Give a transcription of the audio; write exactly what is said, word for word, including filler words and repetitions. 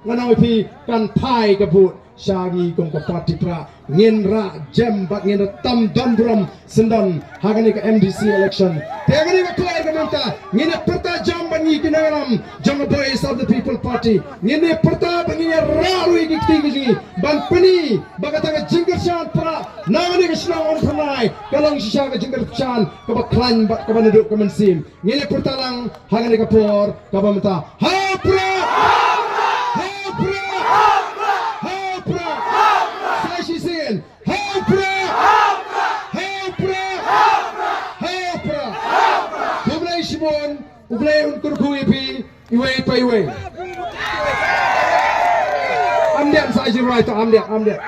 Ngan ong ïa phi, kan phai ka vote sha ngi kum ka party Prah. Ngin rah jem bad ngin rah tam don burom syndon ha kane ka M D C election. Te ha kane ka por ka mynta ngin ïa pyrta jem bad ngi ki nongïalam jong ka Voice of the People Party. Ngin ïa pyrta bad ngin ïa rah ruh ïa ki kti ki jong ngi ban pyni ba kata ka jingkyrshan Prah na kane ka shnong Umphyrnai ka long shisha ka jingkyrshan kaba khlaiñ bad kaba naduh ka mynsiem. Ngin ïa pyrta lang ha kane ka por kaba mynta. Ha u Prah! Ha u Prah! Ha u Prah! Sa shisien. Ha u Prah! Ha u Prah! Ha u Prah! Khublei shibun, U Blei un kyrkhu ïa phi iwei pa iwei. Am dei sa jingrwai to, am dei, am dei.